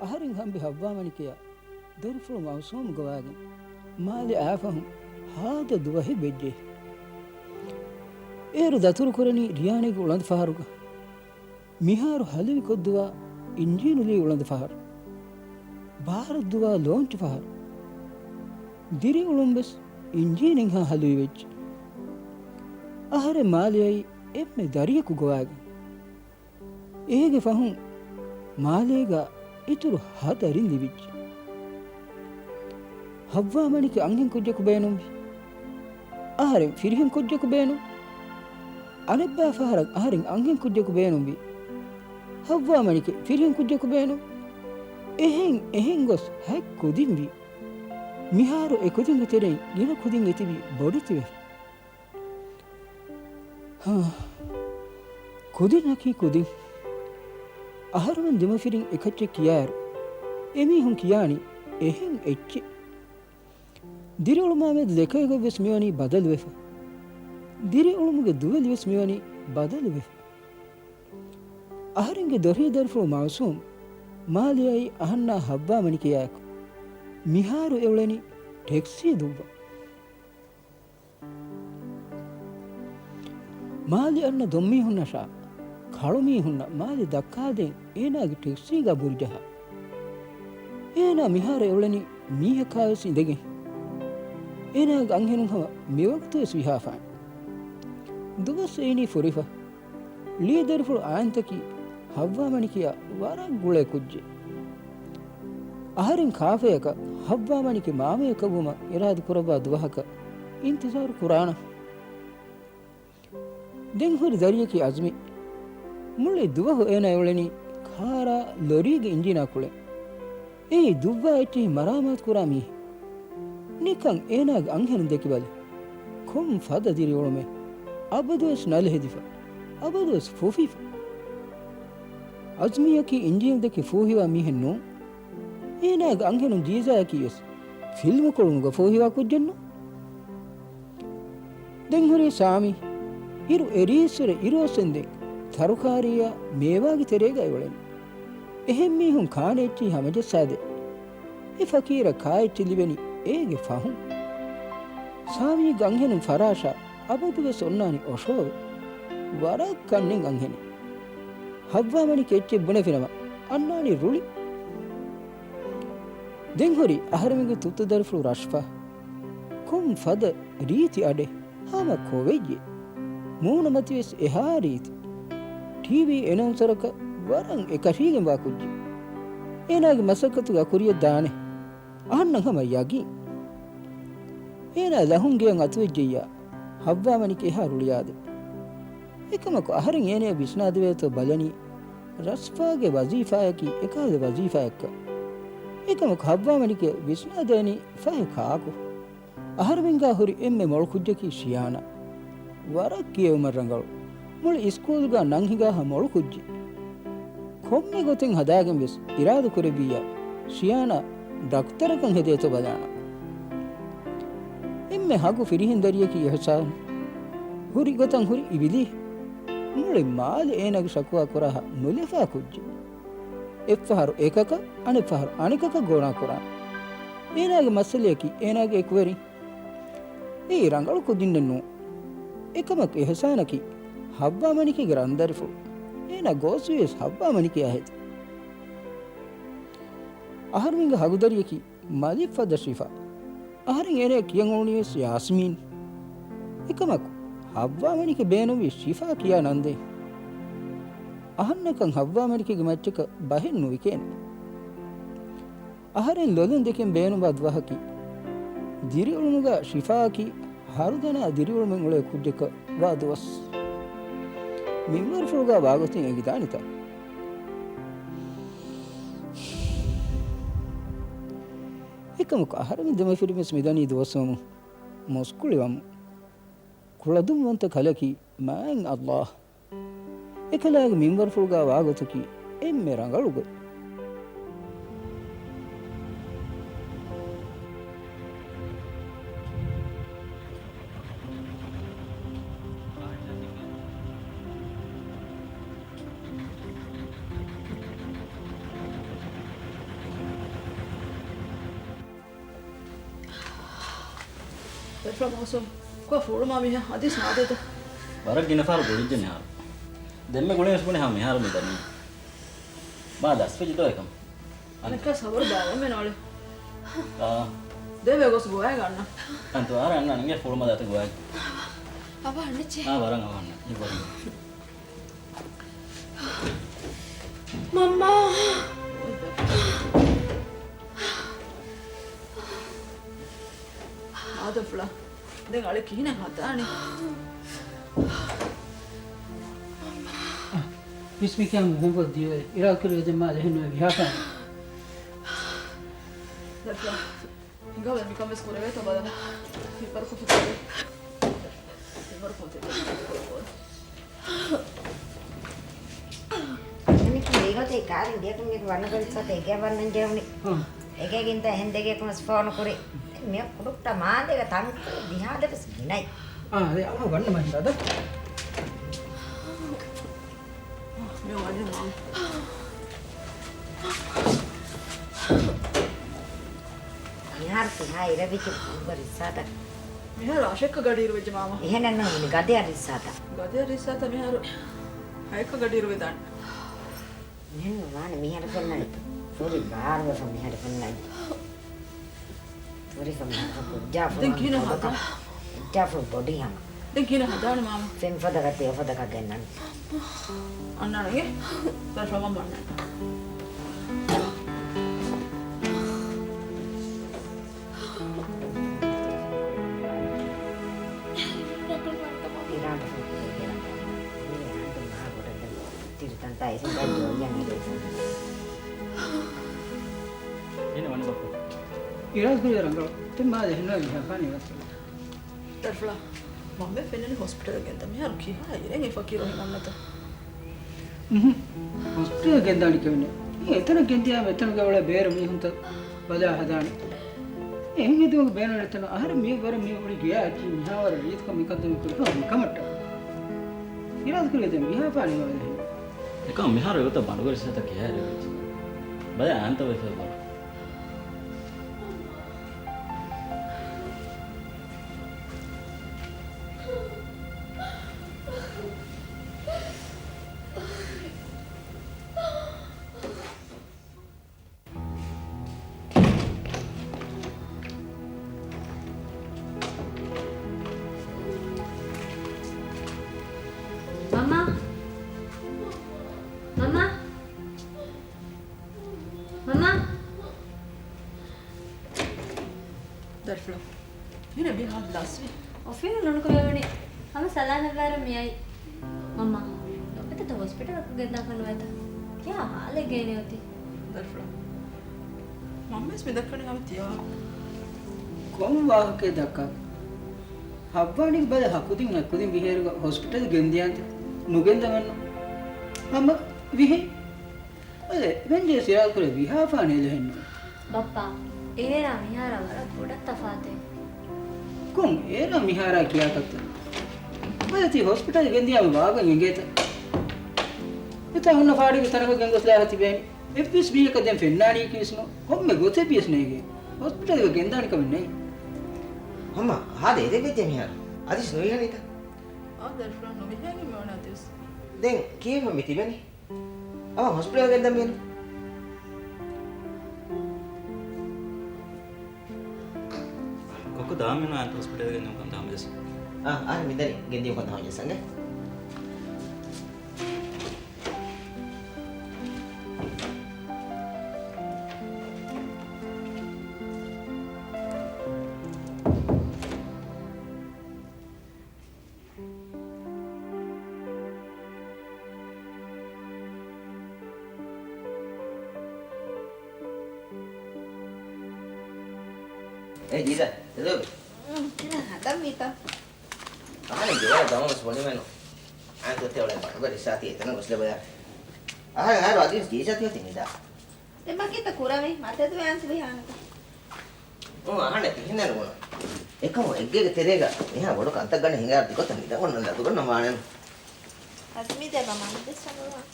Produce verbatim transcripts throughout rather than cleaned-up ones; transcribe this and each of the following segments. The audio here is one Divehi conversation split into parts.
އަހަރެން ހަމްބި ހައްވާމަނިކެޔާ ދަރިފުޅު މައުސޫމް ގޮވާގެން މާލެ އާފަހުން ހާދަ ދުވަހެއް ވެއްޖެ. އޭރު ދަތުރުކުރަނީ ރިޔާނެގެ އުޅަނދު ފަހަރުގަ. މިހާރު ހަލުވިކޮށްދުވާ އިންޖީނުލީ އުޅަނދު ފަހަރު. ބާރަށްދުވާ ލޯންޗު ފަހަރު. ދިރިއުޅުން ވެސް އިންޖީނެއްހާ ހަލުވި ވެއްޖެ. އަހަރެން މާލެއައީ އެންމެ ދަރިޔަކު ގޮވާގެން. އޭގެ ފަހުން މާލޭގަ އިތުރު ހަ ދަރިން ލިބިއްޖެ. ހައްވާމަނިކެ އަންހެން ކުއްޖަކު ބޭނުންވި. އަހަރެން ފިރިހެން ކުއްޖަކު ބޭނުން. އަނެއްބާ ފަހަރަށް އަހަރެން އަންހެން ކުއްޖަކު ބޭނުންވި. ހައްވާމަނިކެ ފިރިހެން ކުއްޖަކު ބޭނުން. އެހެން އެހެން ގޮސް ހަތް ކުދިންވި. މިހާރު އެ ކުދިންގެ ތެރެއިން ގިނަ ކުދިން އެތިބީ ބޮޑެތިވެފަ. ހާ. ކުދިންނަކީ ކުދިން. އަހަރުމެން ދެމަފިރިން އެކައްޗެއް ކިޔާއިރު، އެމީހުން ކިޔާނީ އެހެން އެއްޗެއް. ދިރިއުޅުމާމެދު ދެކޮޅުގަވެސް މިވަނީ ބަދަލުވެފަ. ދިރިއުޅުމުގެ ދުވެލިވެސް މިވަނީ ބަދަލުވެފަ. އަހަރެންގެ ދޮށީ ދަރިފުޅު މައުސޫމް މާލެއައީ އަހަންނާ ހައްވާމަނިކެޔާއެކު. މިހާރު އެއުޅެނީ ޓެކްސީ ދުއްވަން. މާލެ އަންނަ ދޮންމީހުންނަށާ ކަޅުމީހުންނަށް މާލެ ދައްކާދޭން އޭނާގެ ޓެކްސީގަ ބުރިޖަހާ. އޭނާ މިހާރު އެއުޅެނީ މީހަކާވެސް އިނދެގެން. އޭނާގެ އަންހެނުން ހަމަ މިވަގުތުވެސް ވިހާފައިން. ދުވަސް އެއިނީ ފުރިފަ. ޅީދަރިފުޅު އާންތަކީ ހައްވާމަނިކެޔާ ވަރަށް ގުޅޭ ކުއްޖެއް. އަހަރެން ކާފަޔަކަށް ހައްވާމަނިކެ މާމަޔަކަށްވުމަށް އިރާދަ ކުރައްވާ ދުވަހަކަށް އިންތިޒާރު ކުރާނަން. ދެން ހުރި ދަރިޔަކީ އަޒްމީ. މުޅި ދުވަހު އޭނާ އެއުޅެނީ ކާރާ ލޮރީގެ އިންޖީނާ ކުޅެން. އެއީ ދުއްވާ އެއްޗެހި މަރާމާތު ކުރާ މީހެއް. ނިކަން އޭނާގެ އަންހެނުން ދެކިބަލަ. ކޮން ފަދަ ދިރިއުޅުމެއް. އަބަދުވެސް ނަލަ ހެދިފަ. އަބަދުވެސް ފުހިފަ. އަޒްމީއަކީ އިންޖީނު ދެކެ ފޫހިވާ މީހެއް ނޫން. އޭނާގެ އަންހެނުން ޖީޒާއަކީ ވެސް ފިލްމު ކުޅުމުގަ ފޫހިވާ ކުއްޖެއްނު. ދެން ހުރީ ސާމީ. އިރު އެރީއްސުރެ އިރުއޮއްސެންދެން ތަރުކާރީއާ މޭވާގެ ތެރޭގަ އެއުޅެނީ. އެހެން މީހުން ކާނެ އެއްޗެހި ހަމަޖައްސާދޭ. އެ ފަޤީރަށް ކާ އެއްޗެއް ލިބެނީ އޭގެ ފަހުން. ސާމީގެ އަންހެނުން ފަރާޝާ އަބަދުވެސް އޮންނާނީ އޮށޯވެ. ވަރަށް ކަންނިން އަންހެނެއް. ހައްވާމަނިކެ އެއްޗެއް ބުނެފިނަމަ އަންނާނީ ރުޅި. ދެން ހުރި އަހަރެމެންގެ ތުއްތު ދަރިފުޅު ރަޝްފާ. ކޮން ފަދަ ރީތި އަޑެއް ހަމަ ކޮވެއްޔޭ. މޫނުމަތިވެސް އެހާ ރީތި. ޓީވީ އެނައުންސަރަކަށް ވަރަށް އެކަށީގެންވާ ކުއްޖެއް. އޭނާގެ މަސައްކަތުގެ އަކުރިއަށް ދާނެ. އަހަންނަށް ހަމަ ޔަގީން. އޭނާ ލަހުން ގެޔަށް އަތުވެއްޖެއްޔާ ހައްވާމަނިކެ އެހާ ރުޅިއާދެ. އެކަމަކު އަހަރެން އޭނަޔަށް ވިސްނާދެވޭތޯ ބަލަނީ ރަޝްފާގެ ވަޒީފާޔަކީ އެކަހަލަ ވަޒީފާޔަކަށް. އެކަމަކު ހައްވާމަނިކެ ވިސްނާދޭނީ ފަހެ ކާކު. އަހަރެމެންގާ ހުރި އެންމެ މޮޅު ކުއްޖަކީ ޝިޔާނާ. ވަރަށް ކިޔެވުމަށް ރަނގަޅު. މުޅި އިސްކޫލުގާ ނަން ހިނގާހާ މޮޅު ކުއްޖެއް. ކޮންމެ ގޮތެއް ހަދާގެން ވެސް އިރާދަ ކުރެއްވިއްޔާ، ޝިޔާނާ ޑަކްތަރަކަށް ހެދޭތޯ ބަލާނަން. އެންމެ ހަގު ފިރިހެން ދަރިޔަކީ އިޙްސާން. ހުރި ގޮތަށް ހުރި އިބިލީހެއް. މުޅި މާލެ އޭނާގެ ޝަކުވާ ކުރާހާ ނުލަފާ ކުއްޖެއް. އެއްފަހަރު އެކަކަށް، އަނެއްފަހަރު އަނެކަކަށް ގޯނާ ކުރާނެ. އޭނާގެ މައްސަލަޔަކީ އޭނާގެ އެކުވެރިން. އެއީ ރަނގަޅު ކުދިންނެއް ނޫން. އެކަމަކު އިޙްސާނަކީ ހައްވާމަނިކެގެ ރަންދަރިފުޅު. އޭނާ ގޯސްވީވެސް ހައްވާމަނިކެޔާ ހެދި. އަހަރުމެންގެ ހަގުދަރިޔަކީ މަލެއްފަދަ ޝިފާ. އަހަރެން އޭނަޔަށް ކިޔަން އުޅުނީވެސް ޔާސްމީން. އެކަމަކު ހައްވާމަނިކެ ބޭނުންވީ ޝިފާ ކިޔާ ނަންދޭން. އަހަންނަކަށް ހައްވާމަނިކެގެ މައްޗަކަށް ބަހެއް ނުވިކޭނެ. އަހަރެން ލޮލުން ދެކެން ބޭނުންވާ ދުވަހަކީ، ދިރިއުޅުމުގަ ޝިފާއަކީ ހަރުދަނާ ދިރިއުޅުމެއް އުޅޭ ކުއްޖަކަށް ވާ ދުވަސް. މިންވަރުފުޅުގަ ވާގޮތުން އެނގިދާނެތަ؟ އެކަމަކު އަހަރެމެން ދެމަފިރިންވެސް މިދަނީ ދުވަސްވަމުން، މުސްކުޅިވަމުން. ކުޅަދުންވަންތަ ކަލަކީ މާތް ﷲ. އެކަލާގެ މިންވަރުފުޅުގަ ވާގޮތަކީ އެންމެ ރަނގަޅު ގޮތް. ދަރިފުޅާ މޫސުމް، ކޮށް ފޫޅުމާ މީހާ އަދިސް ނާދޭތަ؟ ވަރަށް ގިނަ ފަހަރު ގުޅިއްޖެ މިހާރު. ދެންމެ ގުޅިނަސް ބުނިހާ މިހާރު މި ދަނީ. މާ ލަސްވެއްޖެ ދޯ އެކަމް. އަނެއްކާ ސަބަރު ބާވަމެ ނޯޅެ. އާ. ދެވޭ ގޮސް ގޮވާގަ އަންނަ. އަންތު އާރަ އަންނަ ނިނގޭ ފުޅުމަ ދާތަ ގޮވާގަ. އަވަ އަންނަ ޗޭ. އާ ވަރަން އަވަ އަންނަ. އި ވަރަން. މަންމާ. އާދަފުޅާ. ދެން އަޅެ ކިހިނެއް ހަދާނީ؟ ވިސްމިކައި މުހިންގޮ ދިޔަ އިރާދަކުރި ވެދެން މާ ޖެހެންނުވެ ވިހާފާނެ. ދަރިފުޅާ. ހިނގާބަލަ މިކަން ވެސް ކުރެވޭތޯ ބަލަމު. ހިފަރުކޮށްފި ކުރެވޭ. ހިފަރުކޮށްފި ކުރެވޭ. މިކަން ވީގޮތެއް ކާރިން ދިޔަކުން މީގެ ވަންނަ ގޮތް ސަތޭކަ ވަންނަން ޖެހުނީ. އެގޭގެ އިންތަ އެހެން ދެގެކުން ވެސް ފޯނު ކުރި. މި ކުޑަކުޑަ މާލޭގަ ތަންކޮޅެއް ދިހާލެ ވެސް ގިނައި. އާ، އާދެ، އަޅާ ވަންނަ މަހިންދާ ދަ. މި ވަނީ މާ. މިހާރު ތިހާ އިރެވިއްޖެ ކުރުގަ ރިއްސާތަ. މިހާރު އަށެއްކަ ގަޑިއިރު ވެއްޖެ މާމަ. އެހެނެއްނު މި ގަދަޔަށް ރިއްސާތަ. ގަދަޔަށް ރިއްސާތަ މިހާރު ހައެއްކަ ގަޑިއިރު ވެދާނެ. މިހެން ނުވާނެ މިހާރު ފެންނަނީ. ފުރި ބާރުވެފަ މިހާރު ފެންނަނީ. ފުރިފަ މިހާރު ކުއްޖާ ދެން ފުރާން ކިހިނެއް ބޮޑު ހަދާ؟ ކުއްޖާ ފުރި ބޮޑީ ހަމަ. ދެން ކިހިނެއް ހަދާނެ މާމަ؟ ފެން ފަދަ ގަތި އެފަދަ ކަގެންނަން. އަންނާނެ އިނގޭ. ދަރިފުޅާ މަންމަ އަންނާނެ. ރަނގަޅު ވަންތަ މަގު. އިރާދަ ފުރުކުރެއްގެ ރަނގަޅު. މި އަންދު މާ ގޮޑަށް ދެން ތިރިތަންތާ އިސުން ދަން ޖޯއިޔަން އެދޭ އިސުން. އޭނަ ވަނީ ބައްޕަ. އިރާދަ ކުރި ރަނގަޅު. ތި މާ ޖެހެންނާ ވިހާފާނެ އިރާދަ. ދަރިފުޅާ، މަންމަ ފެންނަނީ ހޮސްޕިޓަލަށް ގެންދާ. މިހާރު ކިހާ އިރެއް އެފަ ކިރު ހިނގަންނަތަ؟ އުހު. ހޮސްޕިޓަލަށް ގެންދާނީ ކެވެނެ. އެ އެތަނަށް ގެންދިޔާމަ އެތަނުގަ އުޅޭ ބޭރު މީހުންތައް ބަލާ ހަދާނެ. އެހެން ހެދުމަކު ބޭނުން އެތަނަށް އަހަރެން މި ވަރަށް މި އުޅި ގެޔާ އެއްޗި މިހާވަރަށް ރީތިކޮށް މިކަންތައް މި ކުރި ކަމަށްޓަ. އިރާދަ ކުރި ދެން ވިހާފާނެ މަވެލެހެން. އެކަމަށް މިހާރު އެގޮތަށް ބަނޑުގަ ރިސާތައް ކިޔާ ރެވެއްޖެ. ބަލަ އާންތަ ވެފަ ބަ. މަމާ! މަމާ! މަމާ! ދަރިފުޅާ. މިނަ ބިހާ ލަސްވި. އޮފީހުން ނުނުކުމެވުނީ. ހަމަ ސަލާމަތްވާރަށް މިއައީ. މަމާ، ލޮބެތަ ހޮސްޕިޓަލަކު ގެންދާކަށް ނުވޭތަ؟ ކިހާ ހާލެއްގައިނީ އޮތީ؟ ދަރިފުޅާ. މަންމަވެސް މި ދައްކަނީ ހަމަ ތިޔާ. ކޮން ވާހަކައެއް ދައްކާ؟ ހައްވާނީގެ ބަލަ ހަ ކުދިން ހަ ކުދިން ވިހޭރުގަ ހޮސްޕިޓަލް ގެންދިޔާންތަ؟ ނުގެންދަމަންނު. ހަމަ ވިހޭ. އަދެ، ވެންޖޭ ސިޔާލްކުރެ ވިހާފާނެ ލެހެންނު. ބައްޕާ، އޭރާ މިހާރާ ވަރަށް ބޮޑަށް ތަފާތޭ. ކޮން އޭރާ މިހާރާ ކިޔާކަށްތަ؟ ބަލަ ތި ހޮސްޕިޓަލް ގެންދިޔާމަ ވާގޮތް އެނގޭތަ؟ އެތާ ހުންނަ ފާޑިގެ ތަނަކަށް ގެންގޮސްލާ ތިބޭނީ. އެއްވެސް މީހަކަށް ދެން ފެންނާނީ ކީސްނު. ކޮންމެ ގޮތެއް ވިޔަސް ނޭނގޭ. ހޮސްޕިޓަލްގަ ގެންދާނެ ކަމެއް ނެތް. ހަމަ ހާދަ އެދެއްވެއްޖެ މިހާރު. އަދިސް ނުވިހަނީތަ؟ އާ ދަރިފުޅާ ނުވިހައިގެން މިވަނީ އަދިސް. ދެން ކީއްވެ މި ތިބެނީ؟ އާ، ހޮސްޕިޓަލް ގެންދަން މިއަން. ކޮއްކޮ ދާމިނު އާން ހޮސްޕިޓަލް ގެންދިޔުން ކަންތައް ހަމަޖެސް. އާ، އާން މިދަނީ ގެންދިޔުން ކަންތައް ހަމަޖެސް އަނގެ. އޭ ޖީސާ، އެދޯ. އުން، ކިލަ ހަދަން ވީތަ؟ އަހަން ޖޯރަށް ދަމުން ވެސް ބޮލިމެނު. އާން ތުތެ އޮޅެ ބަނޑުގަ ރިސާތީ އެތަނަށް ގޮސްލެބަޔާ. އަހަން އަހަރު އަދިވެސް ޖީސާ ތި އޮތީ މިދާ. ދެން މަ ކިތަ ކުރަނީ؟ މަތެދު އަންތި ބިހާނެތަ؟ އުނ، އަހަންނަށް ކިހިނެއް ނުބުނަ. އެކަމު އެއްގޭގެ ތެރޭގަ މިހާ ބޮޑު ކަންތައް ގަނޑެއް ހިނގާ ދިގޮތަށް ނިދަން އޮންނަ ލަދުގަންނަ ވާނެން. ހަސްމީ ދޭ ބަ މަން ވެސް ރަނގަޅުވާން.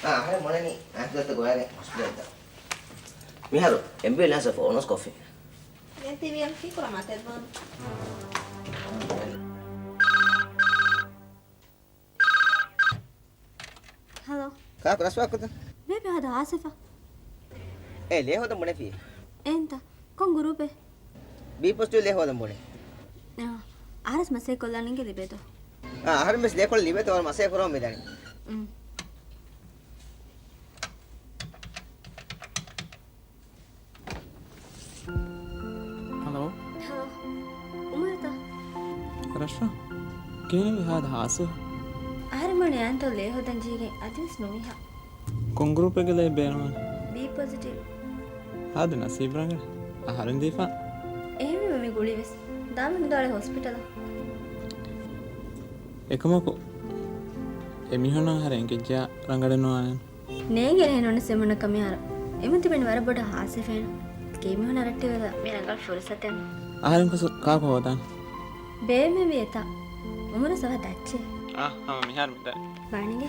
އާ، އަހަރެން މޮޅެނީ އާންތި ގޮތަށް ގޮވާގެން ހޮސްޕިޓަލްތަ. މިހާރު އެމްބިއުލާންސަށް ފޯނުސް ކޮށްފި. ދެން ތި ވީއެމް ކީކުރަމާ ތެދުވަން. ހަލޯ. ކާކު ރަސްވާ ކޮތަ؟ ބޭބެ ހާދަ އާސިފަ. އޭ ލޭ ހޯދަން ބުނެފި. އެންތަ؟ ކޮން ގުރޫޕެއް؟ ބީ ޕޮޒިޓިވް ލޭ ހޯދަން ބުނެ. އާ، އަހަރެސް މަސޭ ކޮށްލާން އިނގޭ ލިބޭތޯ؟ އާ، އަހަރެން ވެސް ލޭ ކޮށްލަން ލިބޭތޯ ވަރަށް މަސޭ ކުރަމުން މިދަނީ. އުން. ހަލޯ. ހަލޯ. އުމަރުތަ؟ ރަޝްފާ. ކިހިނެއްވީ ހާދަ ހާސްވެ؟ އަހަރެން ބުނި އާންތޯ ލޭ ހޯދަން ޖެހިގެން އަދިވެސް ނުވިހާ. ކޮން ގްރޫޕެއްގެ ލޭ ބޭނުން؟ ބީ ޕޮޒިޓިވް. ހާދަ ނަސީބު ރަނގަޅު. އަހަރެން ދީފާ. އެހެންވީމަ މި ގުޅިވެސް. ދާމި މިދާޅެ ހޮސްޕިޓަލަށް. އެކަމަކު އެމީހުންނަށް އަހަރެން އެނގިއްޖެއްޔާ ރަނގަޅެއް ނުވާނެ. ނޭނގޭނެ އެހެން އޮންނަ ސެމުނަކަ މިހާރު. އެމަ ތިބެން ވަރަށް ބޮޑަށް ހާސްވެފައެއްނު. ކީ މީހުންނަށް ރައްޓެވެލާ މި ރަނގަޅު ފުރުސަތެއްނު. އަހަރެން ކުސު ކާކު ހޯދާން. ބޭބެ މި ވިޔަތާ. އުމުރު ސަވާ ދައްޗޭ. އާ، ހަމަ މިހާރު މިދާ. ބާނިގެ.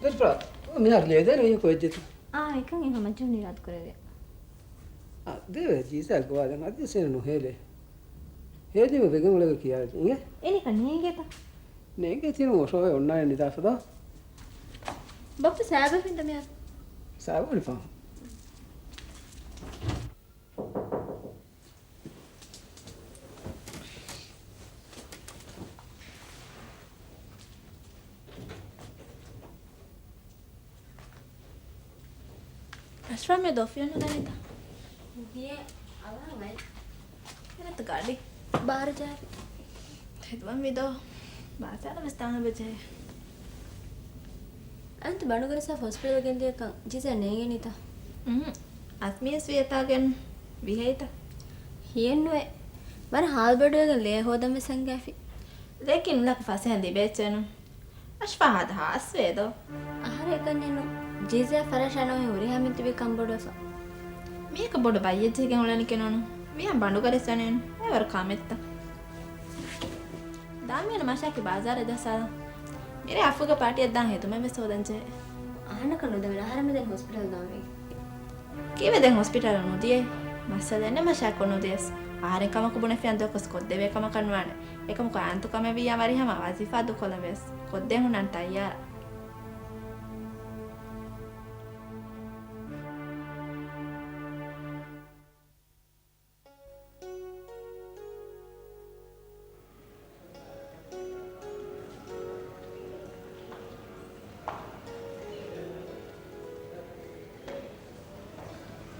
ދަރިފުޅާ، މިހާރު ލޭދޭން ވީ ކޮއެއްޖެތަ؟ އާ، އެކަން އެހާ މަޖުން އިރާދަ ކުރެވޭ. އާ، ދޭވެ ޖީސާ ގޮވާލަން އަދި ސޭނަ ނުހޭލޭ. ހޭދީމަ ވެގެން އުޅެގެ ކިޔާ އިނގޭ. އެނިކަ ނޭނގޭތަ؟ ނޭނގޭ ތިނު އޮށޯވެ އޮންނާނެ ނިދާފަ ދޯ. ބައްޕަ ސާބަ ފިންތަ މިހާރު؟ ސާބަ ވަނިފާ. އަޝްރާމް ދޯ ފިޔަން ނުދަނީތަ؟ ހިޔޭ އަވަހަށް އައި. އެނަތަ ގާޑި ބާރު ޖާ. ތެދުވަން ވިދޯ. ބާސާލަ ވެސް ތާނަ ބެޖެ. އަންތަ ބަނޑުގަރަސާ ހޮސްޕިޓަލް ގެންދިޔަކަން ޖިޒާ ނޭނގެނީތަ؟ އުނހު. އަސްމިޔަސް ވިޔަތާގެން ވިހައިތަ؟ ހިޔެއްނުވޭ. ވަރަށް ހާލްބޮޑުވެގެން ލޭ ހޯދަން ވެސް އަންގާފި. ލޭކިން އުލަކަށް ފަސޭހަ ލިބޭ އެއްޗެއްނު. އަޝްފާ ހާދަ ހާސްވޭ ދޯ. އަހަރެން އެކަންޏެއްނު. ޖިޒާ ފަރާޝާ ނޯހި ހުރިހާ މިތިބި ކަންބޮޑުވެފަ. މީކަ ބޮޑު ބައްޔެއް ޖެހިގެން އުޅެނިކެނޫނު. މިހާ ބަނޑުގަރި ސަނެއްނު. އެ ވަރު ކާމެއްތަ؟ ދާމިޔަނަ މަށާކި ބާޒާރެއް ޖައްސާލަން. މިރޭ އަފުގަ ޕާޓީއަށް ދާން ހެދުމެއް ވެސް ހޯދަން ޖެހޭ. އަހަންނަކަށް ނުދެވެން އަހަރެން މިދެން ހޮސްޕިޓަލް ދާން ވެގެން. ކީއްވެ ދެން ހޮސްޕިޓަލަށް ނުދިޔައީ؟ މައްސަލައެއްނެއް މަށާކޮށް ނުދިޔަސް. އަހަރެން ކަމަކު ބުނެފިޔާ ދުވަސް ކޮށްދެވޭ ކަމަކަށް ނުވާނެ. އެކަމަކު އާންތު ކަމެއް ވިއްޔާ ވަރިހަމަ ވަޒީފާ ދޫކޮށްލަން ވެސް ކޮށްދޭން ހުންނަން ތައްޔާރަށް.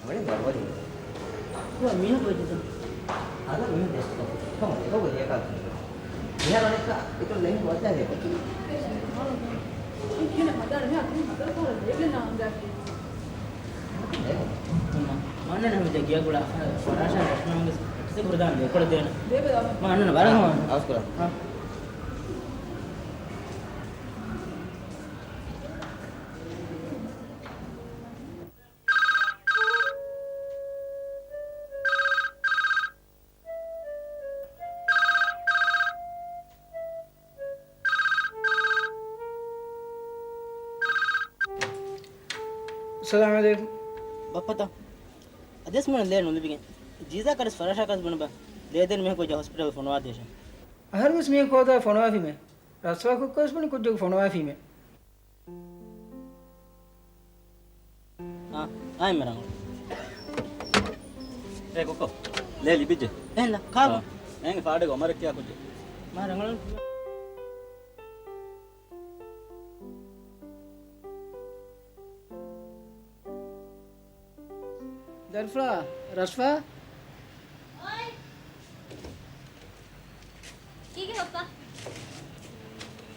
ވަނީ ބަރުވަރި. ކުރާ މީހަކު ވެއްޖެތަ؟ ހަދާ މީހުން ޓެސްޓް ކޮށް. ކޮން އެކަކު ލިޔަކާ ކިޔެވޭ. މިހާރު އަނެއްކާ އިތުރު ލެހި ވައްދާ ހޭ. ކިހިނެއް ހަދާނެ މިހާ ކުރިން ހަދާ ކޯރަ ލޭގެން ނާ އަނގާފި. މަންނަ ނަމި ދެ ގިޔަ ގުޅާ ފަރާޝާ ރަޝްމާންގެ ސި ކުރދާން ދެކޮޅަށް ދޭނަ. ދޭބެ ދާ. މަންނަ ވަރަށް ހަމަ. އަސްކުރާ. ހާ. އައްސަލާމު ޢަލައިކުމް. ބައްޕަތަ؟ އަދިވެސް މިއޮންނަ ލޭ ނުލިބިގެން. ޖީޒާ ކަރެސް ފަރާޝާ ކަސް ބުނެބަ. ލޭދޭން މީހަކު ޖަ ހޮސްޕިޓަލް ފޮނުވާ ދޭށޭ. އަހަރުވެސް މީހަކު ހޯދާ ފޮނުވާފީމޭ. ރަސްވާ ކުއްކޮވެސް ބުނި ކުއްޖަކު ފޮނުވާފީމޭ. އާ، އާއެމެ ރަނގަޅު. އޭ ކޮއްކޮ، ލޭ ލިބިއްޖެ. އެހެން ކާކު؟ އާ، އެހެން ފާޑެއް އޮމަރެއް ކިޔާ ކުއްޖެއް. މާ ރަނގަޅު. ދަރިފުޅާ، ރަޝްފާ. އޮއި. ކީކޭ ބައްޕާ؟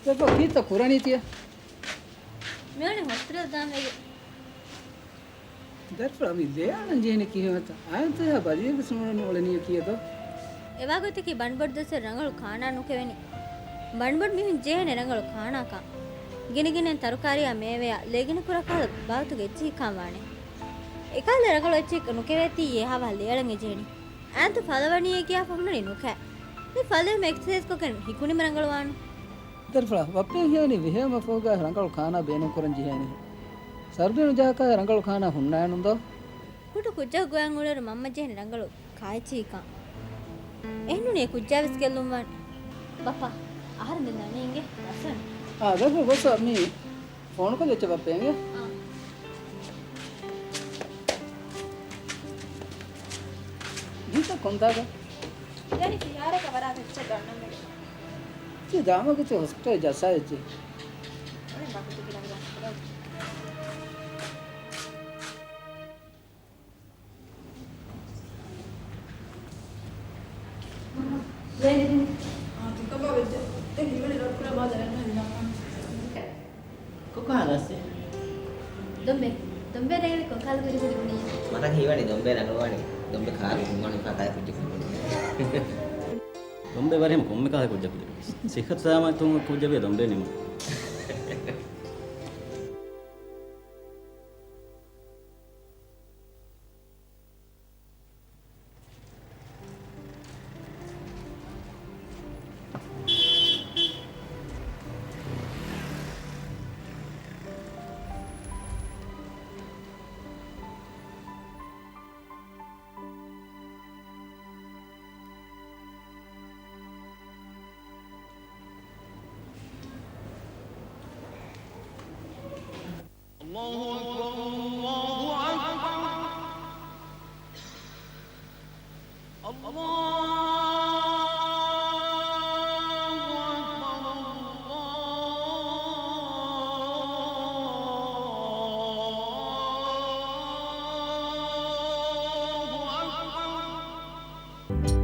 ދަރިފުޅާ، ކީއްތަ ކުރަނީ ތިޔަ؟ މިއޮނީ ހޮސްޕިޓަލް ދާން ވެގެން. ދަރިފުޅާ، މި ލޭ އަޅަން ޖެހޭނެ ކިހިނެއްތަ؟ އާންތަ ބަލިއެއް ވެސް ނުވަނީ އުޅެނީ ކިޔަތޯ؟ އެވާގޮތަކީ ބަނޑުބޮޑު ދުވަސްވަރު ރަނގަޅު ކާނާ ނުކެވެނީ. ބަނޑުބޮޑު މީހުން ޖެހޭނެ ރަނގަޅު ކާނާކާ. ގިނަގިނައިން ތަރުކާރީއާ މޭވެއާ ލޭގިނަ ކުރާ ކަހަލަ ބާވަތުގެ އެއްޗިހި ކާން ވާނެ. އެކަހަލަ ރަނގަޅު އެއްޗެއް ނުކެވޭތީ އެހާ ވަހަށް ލޭ އަޅަން އެ ޖެހެނީ. އާންތަ ފަލަވަނީ އެ ކިޔާފަ ހުންނަނީ ނުކާ. މި ފަލައިން އެކްސަސައިޒް ކޮށްގެން ހިކުނީމަ ރަނގަޅުވާނު. ދަރިފުޅާ، ބައްޕައަށް ހީވަނީ ވިހޭ މަފްރޫގާ ރަނގަޅު ކާނާ ބޭނުން ކުރަން ޖެހޭނެހެން. ސަރުދީނު ޖަހާކާ ރަނގަޅު ކާނާ ހުންނާނުން ދޯ؟ ކުޑަ ކުއްޖަކު ގޮޔަށް އުޅޭއިރު މަންމަ ޖެހެނީ ރަނގަޅު ކާއެއްޗެހިކަން. އެހެންނޫނީ އެ ކުއްޖާވެސް ގެއްލުންވާނެ. ބައްޕާ، އަހަރެން ދެން ދަނީ އިނގޭ ރަސްވަން. އާ، ދެފު ގޮސް މީ ފޯނު ކޮށްލި އެއްޗެއް ބައްޕަ އިނގޭ. އާ. ދީތަ ކޮންތާގަ؟ ދެނި ފިހާރަކަށް ވަރާ އެއްޗެއް ދަންނަމެގެ. ތި ދާމަގެ ތި ހޮސްޕިޓަލް ޖައްސާ އެއްޗެއް. އަނެއް ބަކުތު ކިލަނގަ. ކޮކާ ގަސް؟ ދޮންބެ. ދޮންބެ ރޭވި ކޮކާލު ކުދި ކުދި ބުނި. މަތަން ހީވަނީ ދޮންބެ ރަނގަޅުވާނީ. ދޮންބެ ކާރު ކުންވާނީ ފާކާ ކުއްޖަކު ބުނި. ދޮންބެ ވަރިހަމަ ކޮންމެ ކާހެއް ކުއްޖަކު ކުދި. ސިއްހަތު ސަލާމަތު ކުއްޖަކު ދޮންބެ ނިމު. الله أكبر، الله أكبر. الله أكبر، الله أكبر.